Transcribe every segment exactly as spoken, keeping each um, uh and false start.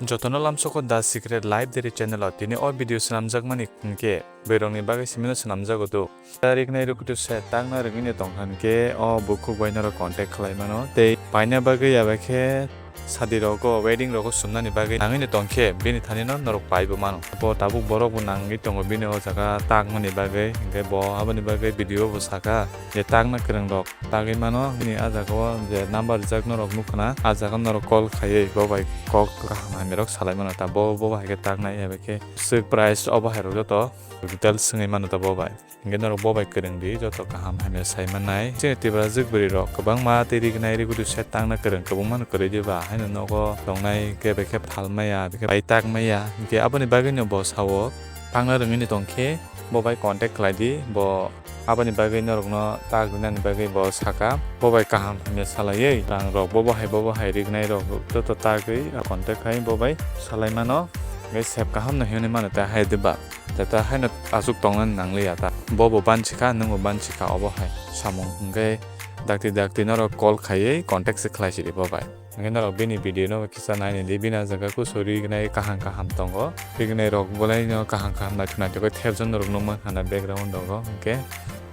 Jotono lamsoko The Secret Life Diary channel o tini o video swnamjakmani hwnkhe bwrwirokni bagwi simino swnamjago do. Tarik nai rukutu se takna rwngwino tongkha hwnkhe o bukhuk bai norok contact khlai mano tei paina bagwi aba khe sadi rogo wedding rogo sumnani bagwi nangwino tongkhe bini thanino norok paibo mano. Bo tabuk borok bo nangwi tongo bini o jaga taknani bagwi hwnkhe bo aboni bagwi video bo saka je takna kwrwng rok tagwi mano. Bini ah jaga o je number rijak norok nukha na, ah jaga norok call khaiwi bo bai kok kaham hamya rok salai mano ta. Bo, bo hai khe taknai, eba khe swk price obo hai rok joto details swngwi mano ta bo bai. Hingke norok bo bai kwrwng di, joto kaham hamya sai mannai. Chini Tripura jwk bwrwi rok kwbangma tei rignai rigudu set tangna kwrwng kwbangma no kwrwi di ba, haino nogo tongnai khe bai khe phal maya, bai tak maya. Hingke aboni bagwi no bo sao, tangna rwngwi no tongkhe bo bai contact khlai di, bo aboni bagwi norokno tak rinani bagwi bo saka, bo bai kaham hamya salaiwi rang rok bobo hai bobo hai rignai rok joto tagwi contact khai bo bai salai mano, hingke sep kaham no hinwi mano ta hai diba, ta ta haino aswk tongna nangliya ta, bo bo bansikha nwng bo bansikha obo hai samung, hingke dakti dakti norok call khaiwi contact se khlai sidi bo bai. Hingke norok bini video no kisa naini di, bini ah jaga kusu rignai kaham kaham tongo. Rignai rok bolai no kaham kaham naithok naithok khe thepjak norok nukma khana background rogo. Hingke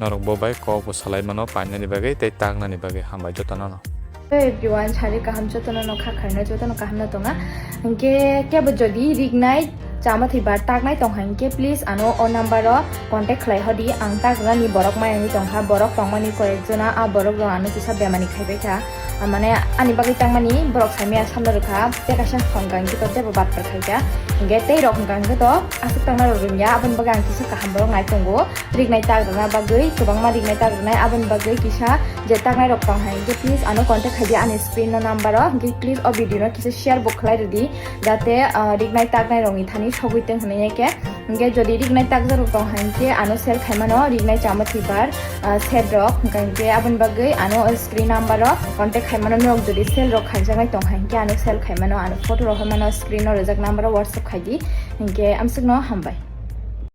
norok bo bai kok bo salai mano painani bagwi tei taknani bagwi. Hambai jotono no. Hello everyone, sari kaham jotono no kha khaina jotono kaham no tonga. Hingke kebo jodi rignai chama thwi bar taknai tong hai hingke please ano o number o contact khlai hodi, ang tak rani borok mayangwi tong kha, borok tongmani koyek jona, a borok rok ano kisa bemani khai bai kha. Ah, mane ani bagwi tangmani borok saimaya samno rwkha, tei kaisa hwnkha hwnkhe to teibo batpar khaikha. Hwnkhe tei rok hwnkha hwnkhe to aswk tangna rok rwngya, aboni bagwi ang kisa kaham borok nai tongo. Rignai tak rwna bagwi, kwbangma rignai tak rwnai, aboni bagwi kisa je taknai rok tong hai hwnkhe please ano contact khaidi ani screen no number o, hwnkhe please o video no kisa share bo khlai rwdi, jate, ah, rignai taknai rokni thani sogwi tong hwnwi khe. Hingke jodi rignai takjak rok tong hai hingke ano sell khai mano, rignai chama thwi bar, ah, set rok, hingka hingke aboni bagwi ano screen number o contact khai mano, norok jodi sell rok khaijaknai tong hai hingke ano sell khai mano, ano photo rok hai mano, screen o rijak number o WhatsApp khai di, hingke amswkno hambai.